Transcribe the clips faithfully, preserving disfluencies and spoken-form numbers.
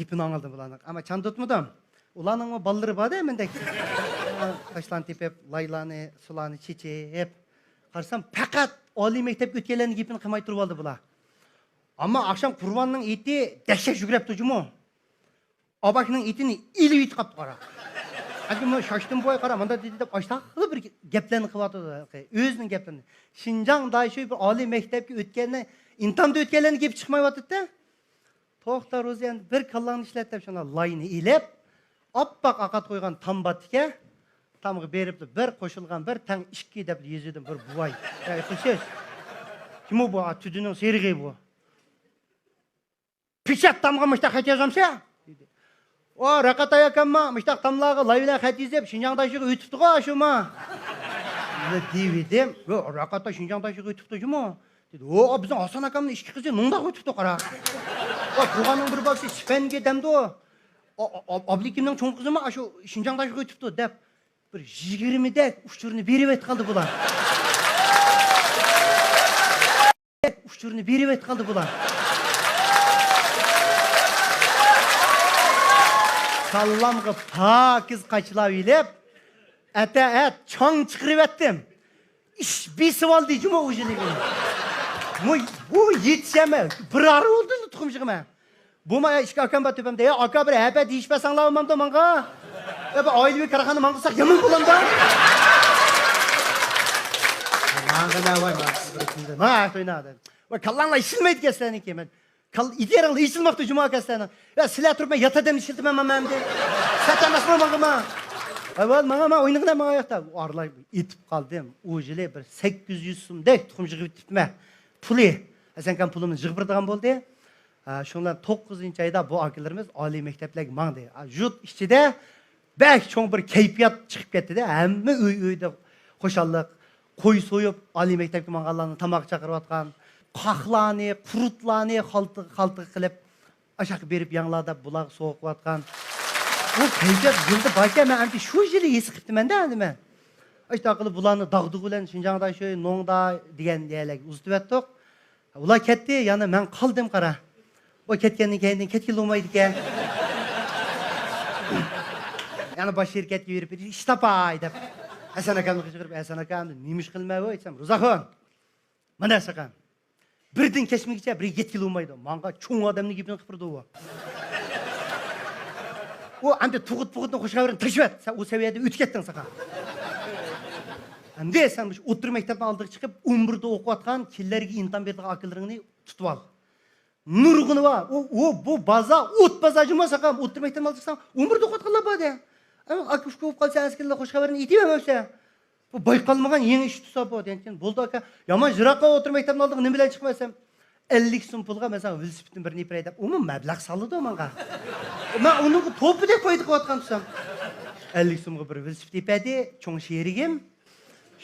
گېپىنى ئاڭلىدىم بۇلارنىڭ. ئەمما چاندۇرتمىدىم. ئۇلارنىڭمۇ بالىلىرى بار-دە مەندەك. تاشلارنى تېپىپ، لايلارنى، سۇلارنى چېچىپ. قارىسام، پەقەت ئالىي مەكتەپكە ئۆتكەنلەرنىڭ گېپىنى قىلماي تۇرۇۋالدى بۇلار. ئەمما ئاخشام قۇرباننىڭ ئېتى دەھشەت يۈگرەپتۇ جۇمۇ. ئاباكنىڭ ئېتىنى ئېلىۋېتىپ قاپتۇ، قارا. ئەمدى مانا شاشتىم بوۋاي، قارا، مانا دېدى دەپ، ئاشتاقلا بىر گەپلەرنى قىلىۋاتىدۇ، ئۆزىنىڭ گەپلىرىنى. شىنجاڭ داشۆي بىر ئالىي مەكتەپكە ئۆتكەننى، ئىمتىھاندا ئۆتكەنلەرنىڭ گېپى چىقمايۋاتىدۇ-دە. توختا، روزى، ئەمدى بىر كاللاڭنى ئىشلەت دەپ، شۇنداق لاينى ئېلىپ، ئاپئاق ئاقات قويغان تام بار ئىكەن. تامغا بېرىپلا، بىر قوشۇلغان بىر تەڭ ئىككى دەپ يېزىۋىدىم، بىر بوۋاي. ھەي، قىلسىز. كىم ئۇ بۇ؟ تۈدىنىڭ سېرىقى بۇ. پېچەت تامغا مۇشتاق خەت يازامسەن؟ دېدى. ئۇ رەقەت ئاكاممۇ مۇشتاق تاملارغا لاي بىلەن خەت يېزىپ، شىنجاڭ داشۆيگە ئۆتۈپتىغۇ شۇمۇ. دېۋىدىم. يو، رەقەت شىنجاڭ داشۆيگە ئۆتۈپتۇ شۇمۇ. دېدى. ئۇ بىزنىڭ ھاسان ئاكامنىڭ ئىككى قىزى نوڭداغا ئۆتۈپتۇ، قارا. ئۇ تۇغاننىڭ بىر بالىسى سىپەنگە دەمدۇ. ئابلىكىمنىڭ چوڭ قىزىمۇ ئاشۇ شىنجاڭ داشۆيگە ئۆتۈپتۇ دەپ، بىر يىگىرمىدەك ئۇچۇرنى بېرىۋەتكەلدى بۇلار. ئۇچۇرنى بېرىۋەتكەلدى بۇلار. كاللامغا پاكىز قاچىلاپ ئېلىپ، ئەتە ئەت چاڭ چىقىرىۋەتتىم. ئىش بېسىۋالدى جۇمۇ ئۇ يىلى مېنى. بۇ، بۇ يېتىشەلمەي، بىر ئارا بولدى تۇخۇم يىغىمەن. بۇ ما ئىككى ئاكام بار تۆپەمدە. يا ئاكا، بىر ھەپە دېيىشىپ بەرسەڭلار بولمامدۇ ماڭا؟ يا بىر ئائىلىۋى كارخانا ماڭا قىلساق يامان بولامدا؟ ماڭا نە ۋاي، ماڭا سىز بىر كۈندە. ما توينا دېدى. ۋاي كاللاڭلار ئىشلىمەيدىكەن سىلەرنىڭكى. مەن كال ئىدىيەڭلار ئېچىلماپتۇ جۇما ئاكا سىلەرنىڭ. يا سىلەر تۇرۇپ مەن يات ئادەمنى ئىشلىتىمەن مانا ئەمدى. سەت ئەمەسمۇ ماڭا ما. ئەۋەل ماڭا ما ئوينىغىنە ماڭا ياقتا. ئارىلاپ ئېتىپ قالدىم. ئۇ يىلى بىر سەككىز يۈز سومدەك تۇخۇم يىغىپ كېتىپتىمەن. پۇلى. ھەسەنكام پۇلىمنى يىغىپ بېرىدىغان بولدى. ھە، شۇنىڭ بىلەن توققۇزىنچى ئايدا بۇ ئاكىلىرىمىز ئالىي مەكتەپلەرگە ماڭدى. ھە، يۇرت ئىچىدە بەك چوڭ بىر كەيپىيات چىقىپ كەتتىدە. ھەممە ئۆي ئۆيدە خۇشاللىق. قوي سويۇپ، ئالىي مەكتەپكە ماڭغانلارنى تاماققا چاقىرىۋاتقان. قاقلارنى، قۇرۇتلارنى خالتا، خالتا قىلىپ، ئاشاققا بېرىپ يەڭلار دەپ بۇلارغا سوۋغا قىلىۋاتقان. بۇ كەيپىيات يىلدا باركەن، مەن ئەمدى شۇ يىلى ھېس قىپتىمەن-دە ئەمدى مەن. ئاشۇنداق قىلىپ بۇلارنى داغدۇغا بىلەن شىنجاڭ داشۆي، نوڭدا دېگەن يەرلەرگە ئۇزىتىۋەتتۇق. ئۇلار كەتتى، يەنە مەن قالدىم، قارا. ئۇ كەتكەندىن كېيىن كەتكىلى بولمايدىكەن. يەنە باش شىركەتكە بېرىپ، ئىش تاپاي دەپ. ھەسەن ئاكامنى قىچقۇرۇپ، ھەسەن ئاكا، ئەمدى نېمە ئىش قىلىمەن بۇ دېسەم، روزاخۇن، مانا ھەسەن ئاكام، بىردىن كەچمىگىچە بىر يەتكىلى بولمايدۇ. ماڭا چوڭ ئادەمنىڭ گېپىنى قىلىپ بېرىدۇ ئۇ. ئۇ ئەمدى تۇغۇت پۇغۇتنىڭ خۇش خەۋىرىنى تاشلىۋەت. سەن ئۇ سەۋىيەدىن ئۆتۈپ كەتتىڭ ساقا. ئەمدى سەن مۇشۇ ئوتتۇرا مەكتەپنىڭ ئالدىغا چىقىپ، ئون بىردە ئوقۇۋاتقان، كېلىرگە ئىمتىھان بېرىدىغان ئاكىلىرىڭنى تۇتۇۋال. نۇرغۇنى بار. ئۇ، ئۇ، بۇ بازار ئوت بازار جۇما ساقا. ئوتتۇرا مەكتەپنىڭ ئالدىغا چىقساڭ، ئون بىردە ئوقۇۋاتقانلار بار دە. ئەمما ئاكا ئۇكا بولۇپ قالسا، ئەسكىرىلەر خۇش خەۋىرىنى ئېيتىۋەرمەمسە. بۇ بايقالمىغان يېڭى ئىش تۇتسا بۇ دېگەن. بولدى ئاكا. يامان يىراققا ئوتتۇرا مەكتەپنى ئالدىغا نېمە بىلەن چىقىمەن دېسەم، ئەللىك سوم پۇلغا مەن ساڭا ۋېلىسىپىتتىن بىرنى ئېپىرەي دەپ، ئۇمۇ مەبلەغ سالىدۇ ماڭا. مەن ئۇنىڭغا توپىدەك پايدا قىلىۋاتقان تۇرسام. ئەللىك سومغا بىر ۋېلىسىپىت ئېپەردى، چوڭ شېرىكىم.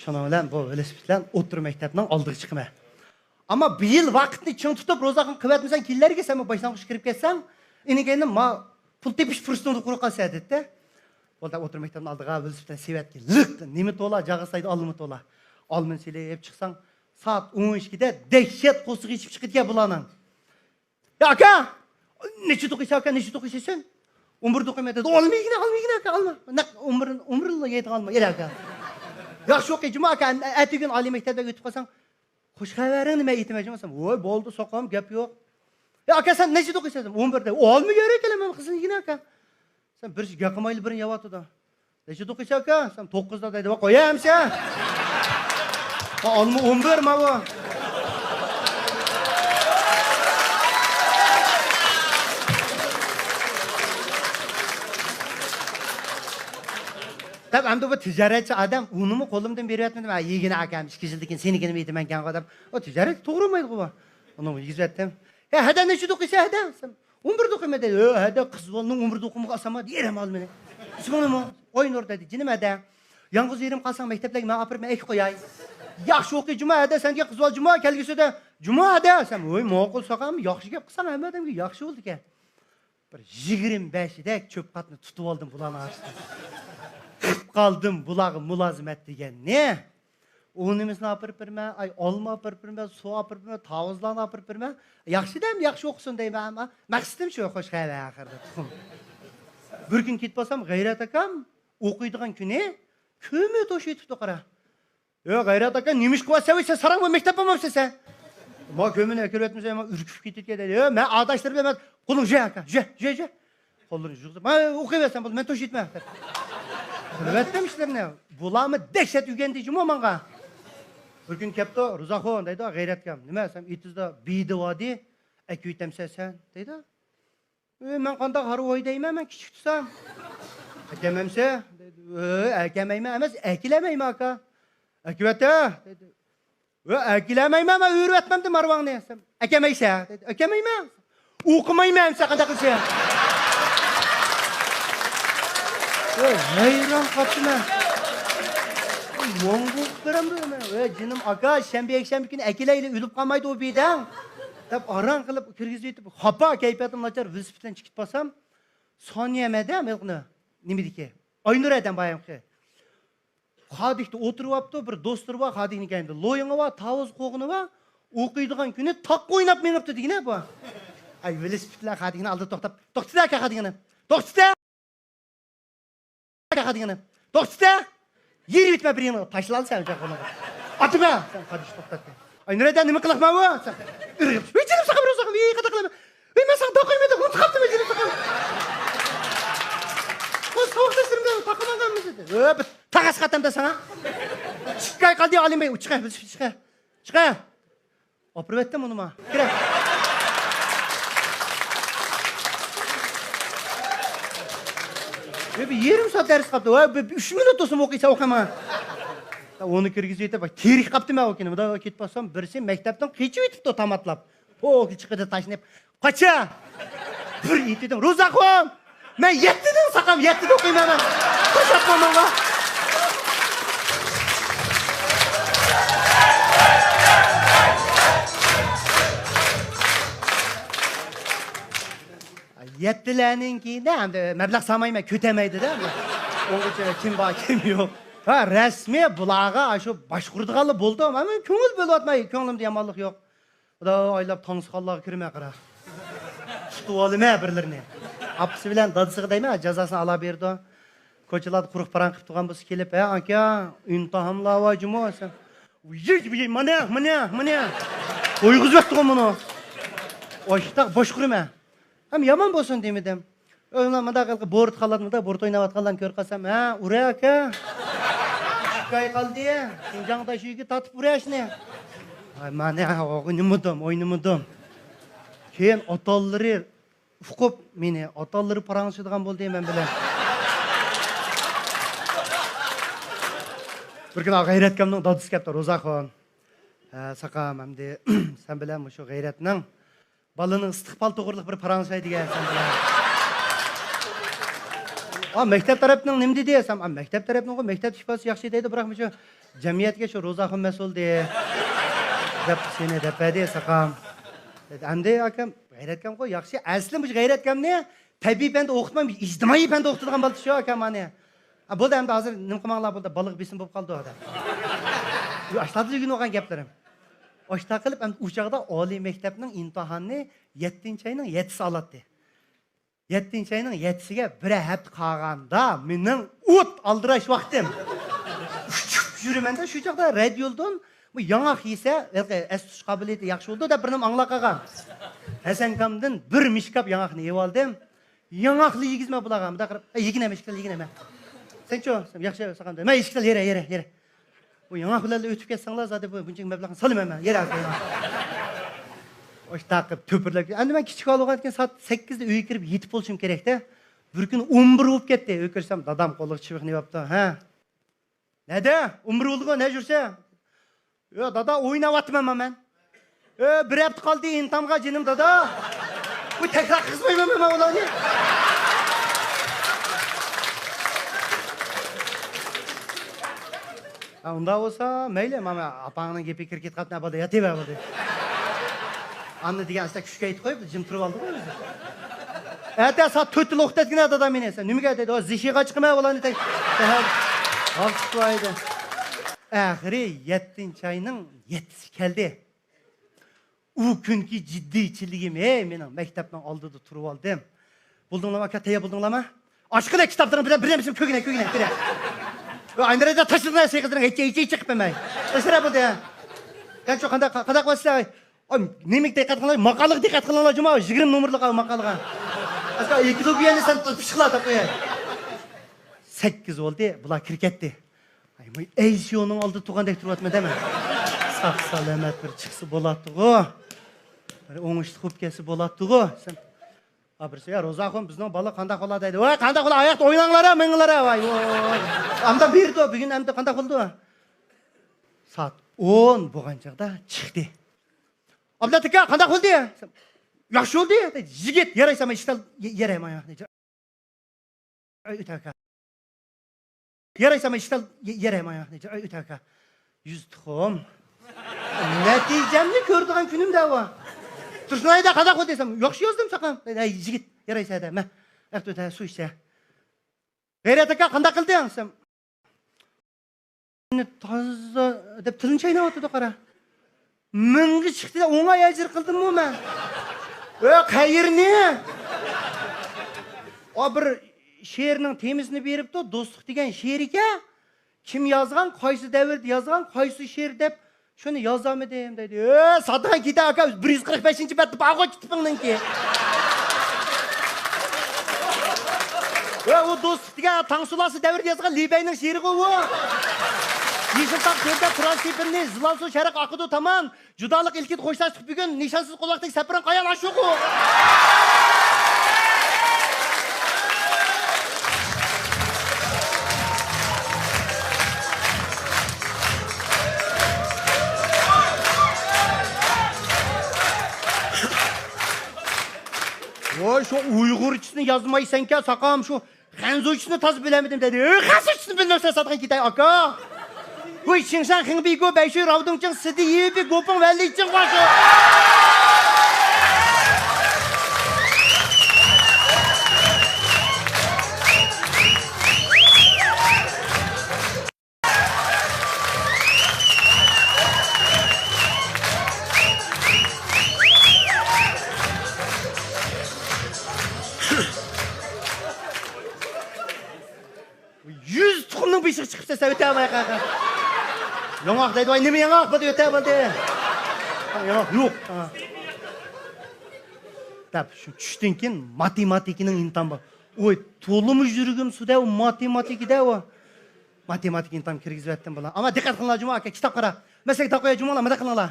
شۇنىڭ بىلەن بۇ ۋېلىسىپىت بىلەن ئوتتۇرا مەكتەپنىڭ ئالدىغا چىقىمەن. ئەمما بۇ يىل ۋاقىتنى چىڭ تۇتۇپ، روزاخان قىلىۋەتمىسەڭ، كېلەرگە سەن باشلانغۇچ كىرىپ كەتسەڭ، ئىنى كەينىدىن ما پۇل تېپىش پۇرسىتىڭ قۇرۇپ قالسا دېدى. بولدى، ئوتتۇرا مەكتەپنىڭ ئالدىغا ۋېلىسىپىتنى سېلىۋەتكىن. لىق، نېمە تولا، جاغىسايدا ئالما تولا. ئالمىنى سېلىپ چىقساڭ، سائەت ئون ئىككىدە دەھشەت قورسىقى ئېچىپ چىقىدىكەن بۇلارنىڭ. يا ئاكا! نەچچە دوق يېسە ئاكا، نەچچە دوق يېسەيسەن؟ ئون بىر دوق يېمەيدۇ. ئالما يېگىنە، ئالما يېگىنە ئاكا، ئالما. نەق ئون بىر، ئون بىر يەيدىغان ئالما، ئېلە ئاكا. ياخشى ئوقۇي جۇما ئاكا، ئەتىگۈن ئالىي مەكتەپكە ئۆتۈپ قالساڭ، خۇش خەۋىرىڭنى مەن ئېيتىمەن جۇما دېسەم، ۋوي بولدى ساقام، گەپ يوق. يا ئاكا سەن نەچچە دوق يېسەيسەن؟ ئون بىردە. ئالما يەر ئەكەلەمەن قىزىل يېگىنە ئاكا. سەن بىر گەپ قىلمايلا بىرنى يەۋاتىدۇ. نەچچە دوق يېسە ئاكا؟ سەن توققۇزدا دەيدۇ. ۋاي قويە ئەمسە. ما ئالما ئون بىر ماۋۇ. دەپ ئەمدى بۇ تىجارەتچى ئادەم ئۇنىمۇ قولۇمدىن بېرىۋەتمىدىم. ھە، يېگىنە ئاكام ئىككى يىلدىن كېيىن سېنىكىنىمۇ يېتىمەنكەنغۇ دەپ. ئۇ تىجارەت توغرىلمايدىغۇ بۇ. ئۇنىمۇ يېگۈزۈۋەتتىم. ھە، ھەدە نەچچە دوق يېسە ھەدە؟ ئون بىر دوق يېمەيدۇ. ھە، ھەدە قىز بالىنىڭ ئون بىر دوق يېمىگە ئاسانما دېيەرەم ئالمىنى. ئىسمىڭ نېمە؟ ئوينۇر دەيدۇ. جېنىم ھەدە. يالغۇز يېرىم قالساڭ مەكتەپلەرگە مەن ئاپىرىپ مەن ئەكىپ قوياي. ياخشى ئوقۇي جۇما ھەدە سەن دېگەن قىز بالا جۇما كەلگۈسىدە. جۇما ھەدە دېسەم، ۋوي ماقۇل ساقام ياخشى گەپ قىلساڭ ھەممە ئادەمگە ياخشى بولىدىكەن. بىر يىگىرمە بەشىدەك چۆپ قاتنى تۇتۇۋالدىم بۇلارنىڭ ئارىسىدىن. قىپ قالدىم بۇلارغا مۇلازىمەت دېگەننى. ئۇ نېمىسىنى ئاپىرىپ بېرىمەن، ئاي، ئالما ئاپىرىپ بېرىمەن، سۇ ئاپىرىپ بېرىمەن، تاۋۇزلارنى ئاپىرىپ بېرىمەن. ياخشىدە ئەمدى ياخشى ئوقۇسۇن دەيمەن، ئەمما مەقسىتىم شۇ، خوش خەۋەر ئاخىرىدا، تۇخۇم. بىر كۈن كېتىپ بارسام، غەيرەت ئاكام ئوقۇيدىغان كۈنى كۆمۈر توشۇۋېتىپتۇ، قارا. يا غەيرەت ئاكا، نېمە ئىش قىلىۋاتىسەن؟ سەن ساراڭمۇ، مەكتەپكە بارمامسەن سەن؟ ما كۆمۈرنى ئەكىرىۋەتمىسەم، ما ئۈركۈپ كېتىدىكەن دەيدۇ. يا، مەن ئاداشلىرىم ئەمەس. قولۇڭ جۈ ئاكا، جۈ، جۈ، جۈ. قوللىرىنى جۇغزاپ، ما ئوقۇيۋەرسەن بولدى، مەن توشۇۋېتىمەن. قىلىۋەتتىم ئىشلىرىنى. بۇلارمۇ دەھشەت ئۆگەندى جۇمۇ ماڭا. بىر كۈن كەپتۇ، روزاخۇن دەيدۇ، غەيرەتكەم. نېمە، سەن ئېتىزدا بېدە ۋادى، ئەكىۋېتەمسەن سەن دەيدۇ. ئۆي، مەن قانداق ھارۋاي دەيمەن، مەن كىچىك تۇرسام. ئەكەمەمسە؟ دەيدۇ. ئۆي، ئەكەمەيمەن ئەمەس، ئەكىلەمەيمەن ئاكا. ئەكىۋەتە. دەيدۇ. ئۆي، ئەكىلەمەيمەن، مەن ئۆرۈۋەتمەمدىم ھارۋاڭنى. دەيسەم، ئەكەمەيسە؟ دەيدۇ. ئەكەمەيمەن. ئوقۇمايمەن ئەمسە قانداق قىلسا؟ ئۆي، ھەيران قاپتىمەن. موڭغۇللىرىم بۇ. ئۆي، جېنىم ئاكا، شەنبە يەكشەنبە كۈنى ئەكېلەيلى، ئۆلۈپ قالمايدۇ ئۇ بېدەڭ. دەپ ئاران قىلىپ كىرگۈزۈۋېتىپ، خاپا كەيپىياتىم ناچار، ۋېلىسىپىت بىلەن چىقىپ بارسام، سانىيە مەدەم ھېلىقىنى نېمىدىكى، ئاينۇر ھەدەم بايامقى. خادىكتا ئولتۇرۇۋاپتۇ، بىر دوستلىرى بار، خادىكنىڭ كەينىدە لويۇڭى بار، تاۋۇز قوغۇنى بار، ئوقۇيدىغان كۈنى تاققا ئويناپ مېڭىپتۇ دېگىنە بۇ. ئاي، ۋېلىسىپىت بىلەن خادىكنىڭ ئالدىدا توختاپ، توختىدە ئاكا خادىكنى، توختىدە! ئاكا دېگىنى. توختىتە! يېرى بىتمە بىر يېڭىغا تاشلالسەن جاقىنىغا. ئاتىمە! سەن قادىش توختاتتى. ئاي، نۇرەدە نېمە قىلىقما بۇ؟ سەن ئىرغىپ. ۋىي جېنىم ساقا بىر ساقا، ۋىي قادا قىلىمەن. ۋىي مەن ساڭا داق قويمىدىم، ئۇنتۇپ قاپتىمەن جېنىم ساقا. بۇ ساۋاقداشلىرىمدا تاقىمانغانمىز دېدى. ۋە بىر تاغاس قاتامدا ساڭا. چىقاي قالدى ئالىم بەي، چىقە، بىز چىقە. چىقە. ئاپىرىۋەتتىم ئۇنىما. كىرە. يا، بىر يېرىم سائەت دەرس قاپتۇ. ۋاي، بىر، بىر ئۈچ مىنۇت بولسىمۇ ئوقۇيسەن، ئوقۇيما. ئۇنى كىرگۈزۈۋېتىپ، تېرىك قاپتىمەن ئۇ كۈنى. مۇنداق كېتىپ بارسام، بىرسى مەكتەپتىن قېچىۋېتىپتۇ تاماتلاپ. پوكى چىقىدى تاشلىنىپ. قاچا! بىر ئېيتىدىم، روزاخۇن! مەن يەتتىدىن ساقام، يەتتىدە ئوقۇيمەن مەن. قوشاقما ماڭا. يەتتىلەرنىڭ كېيىندە ئەمدى مەبلەغ سالمايمەن، كۆتەمەيدىدە. ئۇنىڭ ئۈچۈن كىم بار، كىم يوق. ھە، رەسمىي بۇلارغا شۇ باشقۇرىدىغانلا بولدۇم. ئەمما كۆڭۈل بۆلۈۋاتماي، كۆڭلۈمدە يامانلىق يوق. خۇدا ئايلاپ تاڭسىخانلارغا كىرمەي قارا. تۇتۇۋالىمەن بىرلىرىنى. ئاپىسى بىلەن دادىسىغا دەيمەن، جازاسىنى ئالا بېرىدۇ. كوچىلاردا قۇرۇق پاراڭ قىلىپ تۇرغان بولسا كېلىپ، ھە، ئاكا، ئىمتىھانلار بار جۇمۇ دېسەم، ۋىي، ۋىي، مانا، مانا، مانا. قويغۇزۇۋەتتىغۇ مۇنۇ. ئاشتاق باشقۇرىمەن. ھەم يامان بولسۇن دېمىدىم. ئۆزۈملا مۇنداق ھېلىقى بورت خالاتمىدا بورت ئويناۋاتقانلارنى كۆرۈپ قالسام، ھە، ئۇرە ئاكا. ئىككى ئاي قالدى. شىنجاڭدا شۇ يىگىت تارتىپ ئۇرە شۇنى. ۋاي، مانا ئوينىمىدىم، ئوينىمىدىم. كېيىن ئاتالىرى ئۇقۇپ مېنى، ئاتالىرى پاراڭلىشىدىغان بولدى مەن بىلەن. بىر كۈنى غەيرەتكەمنىڭ دادىسى كەپتۇ، روزاخۇن. ھە، ساقام، ئەمدى سەن بىلەن مۇشۇ غەيرەتنىڭ بالىنىڭ ئىستىقبال توغرىلىق بىر پاراڭلىشاي دېگەن سەن بىلەن. ئا، مەكتەپ تەرەپنىڭ نېمە دېدى دېسەم، ئا، مەكتەپ تەرەپنىڭغۇ مەكتەپ ئىپادىسى ياخشى دەيدۇ، بىراق مۇشۇ جەمئىيەتكە شۇ روزاخۇن مەسئۇل دەپ سېنى دەپ بەردى ساقام. ئەمدى ئاكام، غەيرەتكەمغۇ ياخشى، ئەسلى مۇشۇ غەيرەتكەمنى تەبىئىي پەندە ئوقۇتماي، ئىجتىمائىي پەندە ئوقۇتىدىغان بالىدى شۇ ئاكام مانى. ھە، بولدى، ئەمدى ھازىر نېمە قىلماڭلار، بولدى، بالىغا بېسىم بولۇپ قالدى، دەپ. ئاشۇلاردا ئۆگىنىۋالغان گەپلىرىم. ئاشۇنداق قىلىپ، ئەمدى ئۇ چاغدا ئالىي مەكتەپنىڭ ئىمتىھانىنى يەتتىنچى ئاينىڭ يەتتىسى ئالاتتى. يەتتىنچى ئاينىڭ يەتتىسىگە بىر ھەپتە قالغاندا، مېنىڭ ئوت ئالدىراش ۋاقتىم. ئۇچۇپ يۈرىمەندە، شۇ چاغدا رادىيولدىن بۇ ياڭاق يېسە، ھېلىقى ئەس تۇتۇش قابىلىيىتى ياخشى بولىدۇ، دەپ بىر نېمە ئاڭلاپ قالغان. ھەسەنكامدىن بىر مىشكاپ ياڭاقنى ئېلىۋالدىم. ياڭاقلا يېگۈزمە بۇلارغا، مۇنداق قىلىپ، ئە، يېگىنە، مەن ئىشىكتىن يېگىنە مەن. سەنچۇ؟ ياخشى ساقام. مەن ئىشىكتىن يېرە، يېرە، يېرە. بۇ ياڭاق بىلەن ئۆتۈپ كەتسەڭلار، زادى بۇ بۇنچە مەبلەغنى سالىمەن مەن، يېرە. ئاشتاق قىلىپ تۆپۈرلەپ، ئەمدى مەن كىچىك بالا بولغاندىكىن سائەت سەككىزدە ئۆيگە كىرىپ يېتىپ بولۇشۇم كېرەكتە. بىر كۈنى ئون بىر بولۇپ كەتتى. ئۆيگە كىرسەم، دادام قولىغا چىۋىقنى يەپتۇ. ھە؟ نەدە؟ ئون بىر بولدىغۇ، نە يۈرسەڭ؟ يا، دادا، ئويناۋاتىمەن مەن. ئۆ، بىر ھەپتە قالدى ئىمتىھانغا جېنىم دادا. بۇ تەكرار قىلمايمەن مەن ئۇلارنى. ھە، ئۇنداق بولسا مەيلى، مانا ئاپاڭنىڭ گېپى كىرىپ كېتىپ قاپتۇ، بولدى، ياتىۋەر، بولدى. ئاندا دېگەن ئاستا كۈچكە ئېيتىپ قويۇپ، جىم تۇرۇپ ئالدىغۇ ئۆزى. ئەتە سائەت تۆتتىلا ئوقۇتاتتىكەن دادا مېنى. سەن نېمىگە دەيدۇ؟ زېشىغا چىقىمەن ئۇلارنى دەيدۇ. سەھەر. ھاۋ چىقىپ ئايدى. ئاخىرى يەتتىنچى ئاينىڭ يەتتىسى كەلدى. ئۇ كۈنكى جىددىيچىلىكىم، ھەي، مېنىڭ مەكتەپنىڭ ئالدىدا تۇرۇۋالدىم. بولدۇڭلارمۇ ئاكا، تەييار بولدۇڭلارمۇ؟ ئاشقىلە كىتابلىرىڭ بىلەن بىر نەرسىنى كۆگىنە، كۆگىنە، كۆگىنە. ئاينىرەيدە تاشلىدىڭ سېغىزلىرىڭ ھېچ ھېچ چىقىپ بەرمەي. ئاشۇرا بولدى. قانچە قانداق، قانداق قىلىسىلەر؟ ئاي، نېمىگە دىققەت قىلىڭلار؟ ماقالىغا دىققەت قىلىڭلار جۇما، يىگىرمە نومۇرلۇق ماقالىغا. ئەسكەر ئېكىلوگىيەنى سەن پىشقىلا تاپقۇيە. سەككىز بولدى، بۇلار كىرىپ كەتتى. ئاي، مۇ-، ئەيسىيونىڭ ئالدىدا تۇرغاندەك تۇرۇۋاتىمەن دەمە. ساق سالامەت بىر چىقسا بولاتتىغۇ. بىر ئوڭۇشلۇق بولۇپ كەلسە بولاتتىغۇ. سەن، ھا، بىرسى، يا روزاخۇن، بىزنىڭ بالا قانداق بولا دەيدۇ. ۋاي، قانداق بولا؟ ئاياقتا ئويناڭلار، مېڭىڭلار، ۋاي، ۋاي. ئاندا بېرىدۇ، بۈگۈن ئەمدى قانداق بولدى؟ سائەت ئون بولغان چاغدا چىقتى. ئابلەت ئاكا، قانداق بولدى؟ ياخشى بولدى. يىگىت، يارايسەن، مانا ئىشتال، يارايمايا. ئۆتەكە. يارايسەن، مانا ئىشتال، يارايمايا. ئۆتەكە. يۈز تۇخۇم. نەتىجەمنى كۆرىدىغان كۈنۈم دەۋا. تۇرسۇنئايدا، قانداق بولدى دېسەم، ياخشى يازدىم ساقام. يىگىت، يارايسەن دە، مە. ئەقتى ئۆتە، سۇ ئىچە. غەيرەت ئاكا، قانداق قىلدىڭ دېسەم، تازا دەپ تىلىنى چايناۋاتىدۇ، قارا. مىڭغا چىقتى، ئوڭاي ئەجىر قىلدىممۇ مەن؟ ئۆ، قەيىرنى؟ ئا، بىر شېئىرنىڭ تېمىسىنى بېرىپتۇ، دوستلۇق دېگەن شېئىر ئىكەن. كىم يازغان، قايسى دەۋردە يازغان، قايسى شېئىر دەپ، شۇنى يازالمىدىم دەيدۇ. ئۆ، ساتقان كېتە ئاكا، بىر يۈز قىرىق بەشىنچى بەتتە بارغۇ كىتابىڭنىڭكى. ئۆ، ئۇ دوستلۇق دېگەن تاڭ سۇلاسى دەۋردە يازغان لى بەينىڭ شېئىرىغۇ ئۇ. يېشىل تاغ كۆلدە پىرانسىپىمنى، زىلال سۇ شەرق ئاقىدۇ تامان. جۇدالىق ئىلكىدە خوشلاشتۇق بۈگۈن، نىشانسىز قولاقتەك سەپىرىڭ قايان ئاشۇقۇ. ۋاي، شۇ ئۇيغۇرچىسىنى يازمايسەنكەن، ساقام، شۇ خەنزۇچىسىنى تازا بىلەلمىدىم دېدى. ئۆي، خەنزۇچىسىنى بىلمەمسەن ساتقان كېتەي ئاكا. ۋۇي، شىڭشەن خېڭبىگو بەيشۇي راۋدۇڭچىڭ سىدى يىبى گوپىڭ ۋەللىچىڭ غۇاشۇ. يۈز تۇخۇمنىڭ بېشىغا چىقىپسەن سەن، ئۆتەلمەي قالغان. ياڭاق دەيدۇ، ۋاي، نېمە ياڭاق؟ بولدى، ئۆتە بولدى. ياڭاق يوق. ھا. دەپ، شۇ چۈشتىن كېيىن ماتېماتىكىنىڭ ئىمتىھانى بار. ۋوي، تولىمۇ يۈرىكىم سۇدە، ئۇ ماتېماتىكىدە، ئۇ. ماتېماتىكا ئىمتىھان كىرگۈزۈۋەتتىم بۇلار. ئەمما دىققەت قىلىڭلار، جۇما ئاكا، كىتاب قارا. مەسىلەن، كىتاب قوياي، جۇمۇڭلار، مۇنداق قىلىڭلار.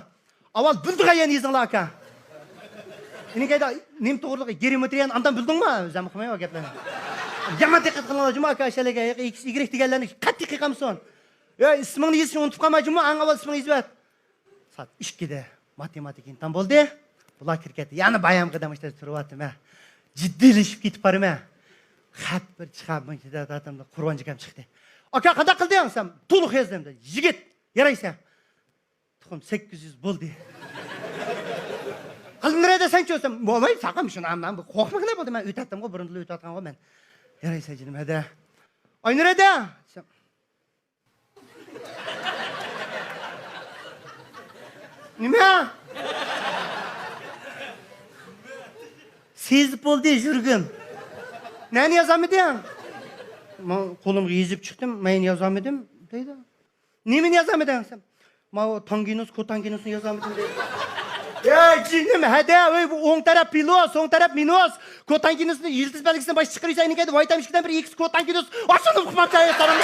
ئاۋۋال بىلىدىغان يەرنى يېزىڭلار، ئاكا. ئېنىڭكى ئايدا نېمە توغرىلىق، گېئومېترىيەنى ئاندىن بىلدىڭما؟ ئۆزۈم ئۇقمايمەن گەپلەرنى. يامان دىققەت قىلىڭلار، جۇما ئاكا، ئەشەلەرگە، ئىكس، ئىگرېك دېگەنلەرنى قەتئىي قىلىقامسۇن. يا، ئىسمىڭنى يېزىشنى ئۇنتۇپ قالما، جۇما، ئەڭ ئاۋۋال ئىسمىڭنى يېزىۋەت. سائەت ئىككىدە ماتېماتىكا ئىمتىھان بولدى. بۇلار كىرىپ كەتتى. يەنە بايام قەدەم ئىشتە تۇرۇۋاتىمەن. جىددىيلىشىپ كېتىپ بارىمەن. خەپ بىر چىقار، مۇنچە دادامدا قۇربانجىكام چىقتى. ئاكا، قانداق قىلدىڭ دېسەم، تولۇق يازدىم دېدى. يىگىت، يارايسەن. تۇخۇم سەككىز يۈز بولدى. قەلبىم نېرەدە سەنچۇ دېسەم، بولماي، ساقام شۇنى ئامما، بۇ قورقمىغىنە بولدى، مەن ئۆتەتتىمغۇ، بۇرۇنلا ئۆتۈۋاتقانغۇ مەن. يارايسەن جېنىم، ھەدە. ئاي نېرەدە دېسەم، نېمە؟ سېزىپ بولدى يۈرىكىم. نەنى يازالمىدىڭ؟ مەن قولۇمغا يېزىپ چىقتىم، مەن يازالمىدىم دەيدۇ. نېمىنى يازالمىدىڭ دېسەم، ماۋۇ تانگىنوس، كوتانگىنوسنى يازالمىدىم دەيدۇ. يا جېنىم، ھەدە، ئۆي، بۇ ئوڭ تەرەپ پلۇس، سوڭ تەرەپ مىنۇس. كوتانگىنوسنى يىلتىز بەلگىسىنى باشقا چىقىرىۋېتىش، ئەينى كەيدە ۋىتامىن ئىككىدىن بىر ئىكس كوتانگىنوس. ئاشۇنى ئۇقماقچى ئايال سارىم.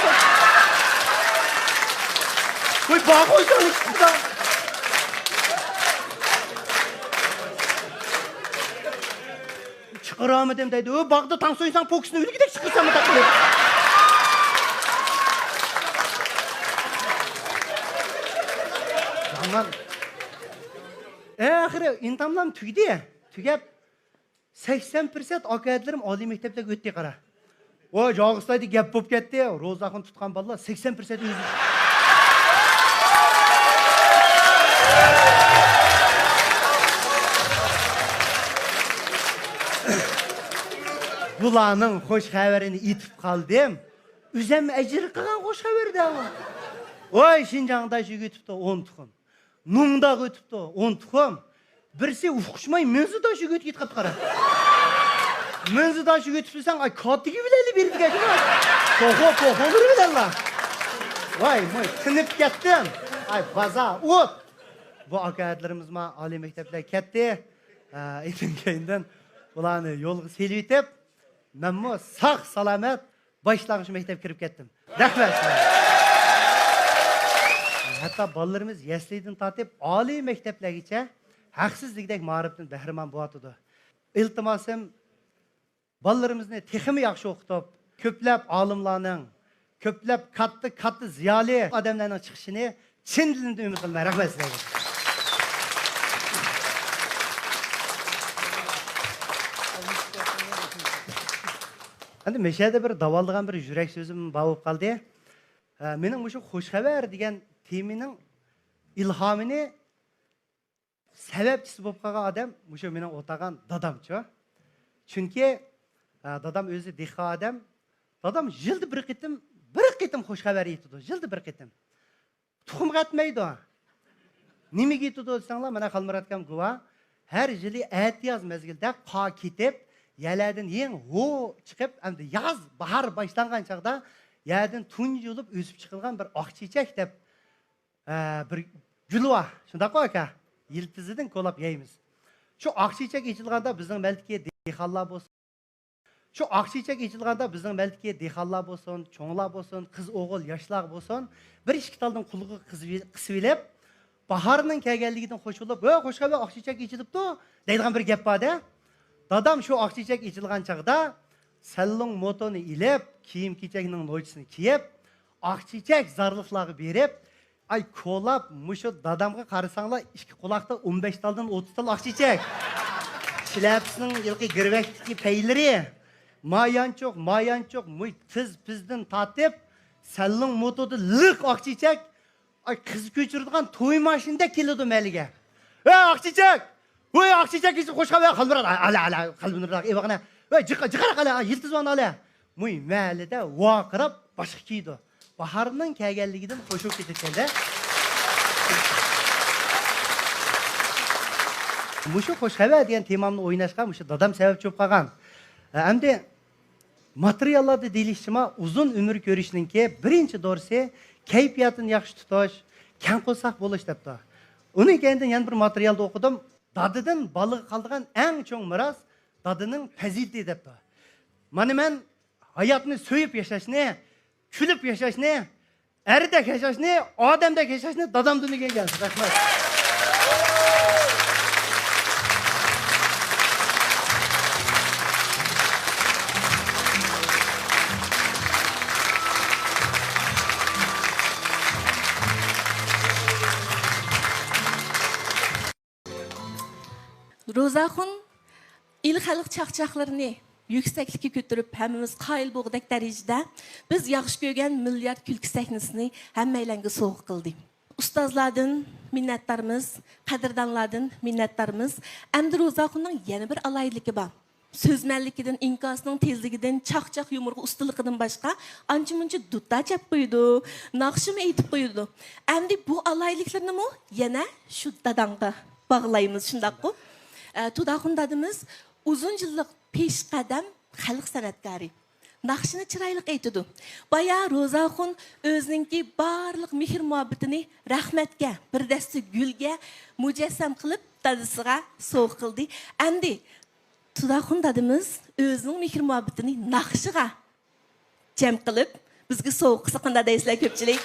ۋاي، باغۇ ئۆزۈڭنى چىقىدا. چىقىرالمىدىم دەيدۇ. ئۆ، باغدا تاڭ سويساڭ، پوكىسىنى ئۆلگۈدەك چىقىرىسەن مۇنداق قىلىپ. يامان. ئاخىرى ئىمتىھانلارمۇ تۈگىدى. تۈگەپ، سەكسەن پىرسەنت ئاكا-ھەدىلىرىم ئالىي مەكتەپلەرگە ئۆتتى، قارا. ۋاي، جاغىستايدا گەپ بولۇپ كەتتى. روزاخۇن تۇتقان بالىلار سەكسەن پىرسەنت ئۆزى. بۇلارنىڭ خوش خەۋىرىنى ئېيتىپ قالدىم. ئۆزەم ئەجىر قىلغان خوش خەۋەردە ئۇ. ۋاي، شىنجاڭدا شۇ يۆتۈپتۇ ئون تۇخۇم. نۇڭدا يۆتۈپتۇ ئون تۇخۇم. بىرسى ئۇقۇشماي مۆنزىدا شۇ يۆتۈپ كېتىپ قاپتۇ، قارا. مۆنزىدا شۇ يۆتۈپ بىلسەڭ، ئاي، كاتىگى بىلەنلا بېرىدىكەن. توخۇ، توخۇلىرى بىلەنلا. ۋاي، مۇي، تىنىپ كەتتىم. ئاي، بازا، ئوت. بۇ ئاكا-ئەدىلىرىمىزمۇ ئالىي مەكتەپلەرگە كەتتى. ئا، ئېتىم كەينىدىن بۇلارنى يولغا سېلىۋېتىپ، مەنمۇ ساق-سالامەت باشلانغۇچ مەكتەپكە كىرىپ كەتتىم. رەھمەت. ھەتتا بالىلىرىمىز يەسلىدىن تارتىپ ئالىي مەكتەپلەرگىچە ھەقسىز دېگۈدەك مائارىپتىن بەھرىمەن بولۇۋاتىدۇ. ئىلتىماسىم، بالىلىرىمىزنى تېخىمۇ ياخشى ئوقۇتۇپ، كۆپلەپ ئالىملارنىڭ، كۆپلەپ كاتتا-كاتتا زىيالىي ئادەملەرنىڭ چىقىشىنى چىن دىلىمدىن ئۈمىد قىلىمەن. رەھمەت سىلەرگە. ئەمدى مەشەدە بىر داۋالىدىغان بىر يۈرەك سۆزۈم بار بولۇپ قالدى. ئە، مېنىڭ مۇشۇ خۇش خەۋەر دېگەن تېمىنىڭ ئىلھامىنى سەۋەبچىسى بولۇپ قالغان ئادەم مۇشۇ مېنىڭ ئولتۇرغان دادامچۇ. چۈنكى، ئە، دادام ئۆزى دېھقان ئادەم. دادام يىلدا بىر قېتىم، بىر قېتىم خۇش خەۋەر ئېيتىدۇ، يىلدا بىر قېتىم. تۇخۇمغا ئەتمەيدۇ. نېمىگە ئېيتىدۇ دېسەڭلار، مانا خالمۇرات ئاكام گۇۋاھ. ھەر يىلى ئەتىياز مەزگىلدە قار كېتىپ، يەرلەردىن يېڭى ھو چىقىپ، ئەمدى ياز، باھار باشلانغان چاغدا يەردىن تۇنجى بولۇپ ئۆسۈپ چىقىدىغان بىر ئاق چېچەك دەپ، ئە، بىر گۈل بار، شۇنداققۇ ئاكا؟ يىلتىزىدىن كولاپ يەيمىز. شۇ ئاق چېچەك ئېچىلغاندا بىزنىڭ مەلدىكى دېھقانلار بولسۇن، شۇ ئاق چېچەك ئېچىلغاندا بىزنىڭ مەلدىكى دېھقانلار بولسۇن، چوڭلار بولسۇن، قىز ئوغۇل ياشلار بولسۇن، بىر ئىككى تالدىن قۇلىقىغا قىسىۋېلىپ، باھارنىڭ كەلگەنلىكىدىن خوش بولۇپ، «ھۆ، خوش خەۋەر، ئاق چېچەك ئېچىلىپتۇ» دەيدىغان بىر گەپ بار-دە. دادام شۇ ئاق چېچەك ئېچىلغان چاغدا سەللۇڭ موتونى ئېلىپ، كىيىم-كېچەكنىڭ نوچىسىنى كىيىپ، ئاق چېچەك زارلىقلارغا بېرىپ، ئاي، كولاپ، مۇشۇ دادامغا قارىساڭلار، ئىككى قۇلاقتا ئون بەش تالدىن ئوتتۇز تال ئاق چېچەك. شىلەپىسىنىڭ ھېلىقى گىرۋەكتىكى پەيلىرى. مايانچۇق، مايانچۇق، مۇي تىز پىزدىن تارتىپ، سەللىڭ موتودا لىق ئاق چېچەك. ئاي، قىز كۆچۈرىدىغان توي ماشىنىدەك كېلىدۇ مەلىگە. «ھە، ئاق چېچەك! ۋوي، ئاق چېچەك!» دېسە، خوش خەۋەر، خالمۇرات، ئالا، ئالا، خالمۇرات، ئېۋاغنە. «ۋوي، جىقا-، جىقاراق، ئالا، يىلتىز ۋان ئالا.» مۇي مەلىدە ۋارقىراپ باشقا كىيىدۇ. باھارنىڭ كەلگەنلىكىدىن خوش بولۇپ كېتىدىكەن-دە. مۇشۇ خوش خەۋەر دېگەن تېمامنى ئويناشقا مۇشۇ دادام سەۋەبچى بولۇپ قالغان. ئەمدى ماتېرىياللاردا دېيىلىشىچە، ئۇزۇن ئۆمۈر كۆرۈشنىڭكى بىرىنچى دورىسى كەيپىياتىنى ياخشى تۇتۇش، كەڭ قورساق بولۇش دەپتۇ. ئۇنىڭ كەينىدىن يەنە بىر ماتېرىيالدا ئوقۇدۇم، دادىدىن بالىغا قالىدىغان ئەڭ چوڭ مىراس دادىنىڭ پەزىلىتى دەپتۇ. مانا مەن ھاياتنى سۆيۈپ ياشاشنى، كۈلۈپ ياشاشنى، ئەردەك ياشاشنى، ئادەمدەك ياشاشنى دادامدىن ئۆگەنگەن. رەھمەت. روزاخۇن ئىل خەلق چاقچاقلىرىنى يۈكسەكلىككە كۆتۈرۈپ، ھەممىمىز قايىل بولغۇدەك دەرىجىدە بىز ياخشى كۆرگەن مىليارد كۈلكە سەھنىسىنى ھەممەيلەنگە سوۋغا قىلدى. ئۇستازلاردىن مىننەتدارمىز، قەدىردانلاردىن مىننەتدارمىز. ئەمدى روزاخۇننىڭ يەنە بىر ئالاھىدىلىكى بار. سۆزمەنلىكىدىن، ئىنكاسىنىڭ تېزلىكىدىن، چاقچاق يۇمۇرغا ئۇستىلىقىدىن باشقا ئانچە-مۇنچە دۇتار چاپ قويىدۇ، ناخشىمۇ ئېيتىپ قويىدۇ. ئەمدى بۇ ئالاھىدىلىكلىرىنىمۇ يەنە شۇ داداڭغا باغلايمىز، شۇنداققۇ؟ ئە، تۇداخۇن دادىمىز ئۇزۇن يىللىق پېشقەدەم خەلق سەنئەتكارى. ناخشىنى چىرايلىق ئېيتىدۇ. بايا روزاخۇن ئۆزىنىڭكى بارلىق مېھىر-مۇھەببىتىنى رەھمەتكە، بىر دەستە گۈلگە مۇجەسسەم قىلىپ، دادىسىغا سوۋغا قىلدى. ئەمدى تۇداخۇن دادىمىز ئۆزىنىڭ مېھىر-مۇھەببىتىنى ناخشىغا جەم قىلىپ، بىزگە سوۋغا قىلسا قانداق دەيسىلەر، كۆپچىلىك؟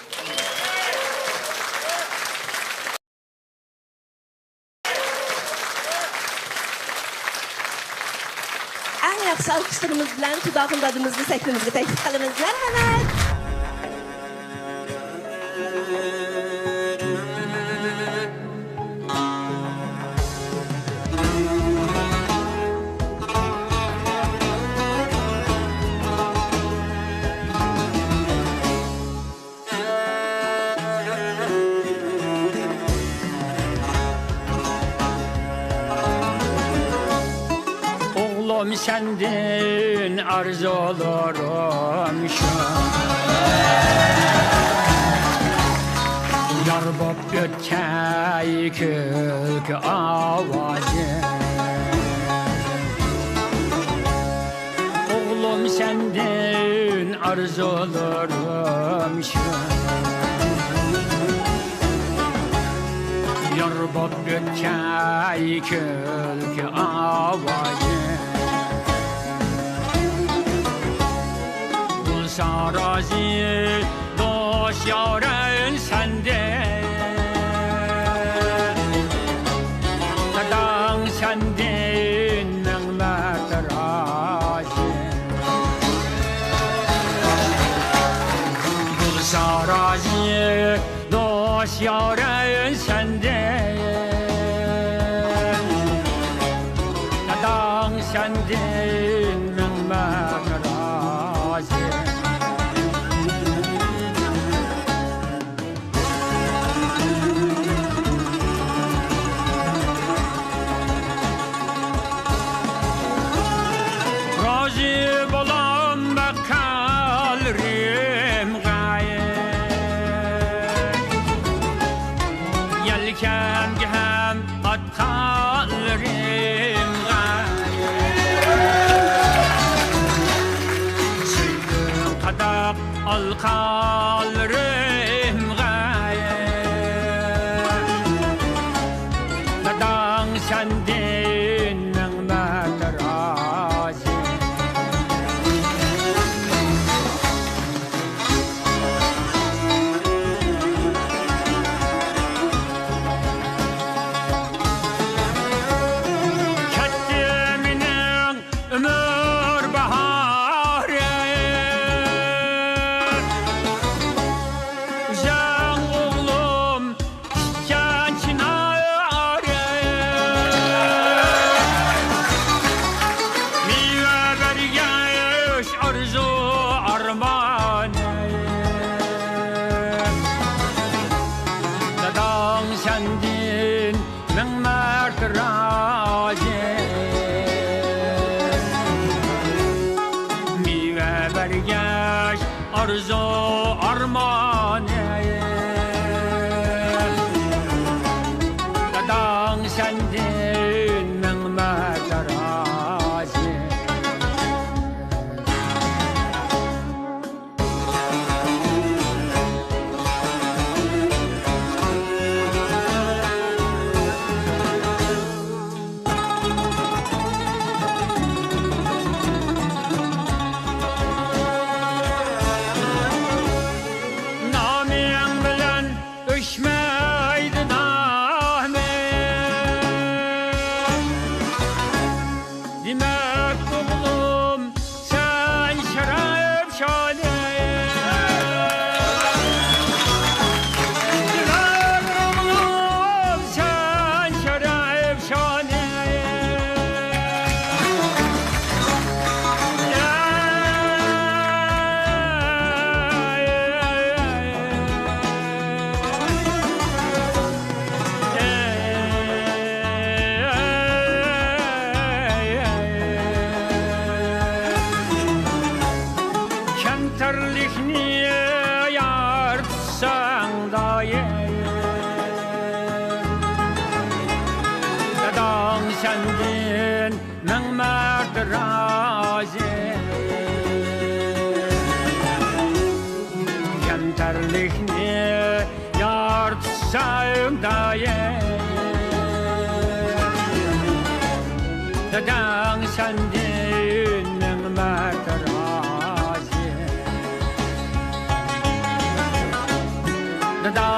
ئەڭ ياخشى ئالقىشلىرىمىز بىلەن تۇداخۇن دادىمىزنى سەھنىمىزگە تەكلىپ قىلىمىز. مەرھەمەت! ئوغلۇم، سەندىن ئارزۇلىرىم شۇ. بوپ ئۆتكەي كۈلكە ئاۋازى. ئوغلۇم سەندىن ئارزۇلىرىم شۇ. يار بوپ ئۆتكەي كۈلكە ئاۋازى. بولسا رازى دوست يارىم سەندىن، داداڭ سەندىن مىڭ مەرتە رازى. بولسا رازى دوست يارىم سەندىن، داداڭ سەندىن مىڭ مەرتە رازى. رازى بولام باققانلىرىمغا، يەلكەمگە ھەم ئاتقانلىرىمغا، سۆيگۈ قاداق ئالقانلىرىمغا، داداڭ سەندىن مىڭ مەرتە رازى. كەتتى مېنىڭ ئۆمۈر باھارى، ئۆزۈڭ ئوغلۇم تىككەن چىنارى، مېۋە بەرگەچ ئارزۇ ئارمانى، داداڭ سەندىن مىڭ مەرتە رازى. مېۋە بەرگەچ ئارزۇ ئارمانى، داداڭ سەندىن مىڭ مەرتە رازى. نامىڭ بىلەن ئۆچمەيدۇ نامىم. دېمەك، ئوغلۇم، سەن شەرەپ شانى. دېمەك، ئوغلۇم، سەن شەرەپ شانى. كەمتەرلىكنى يار تۇتساڭ دائىم، داداڭ سەندىن مىڭ مەرتە رازى. كەمتەرلىكنى يار تۇتساڭ دائىم، داداڭ سەندىن مىڭ مەرتە رازى. دادا